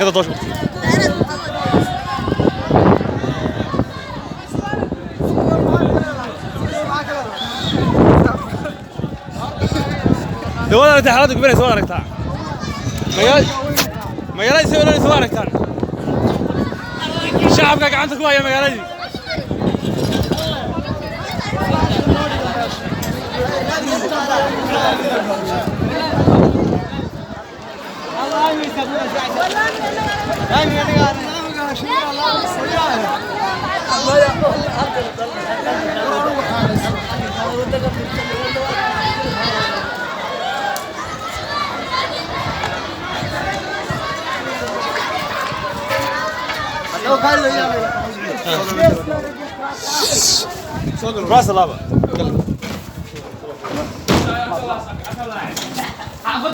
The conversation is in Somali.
Kada doosha. Dee waad aragtaa xaaladda gubanaysa, waad aragtaa magaaladii soo oranaysa, waad aragtaan shacabka gacanta ku haya magaaladii. Raas laaba.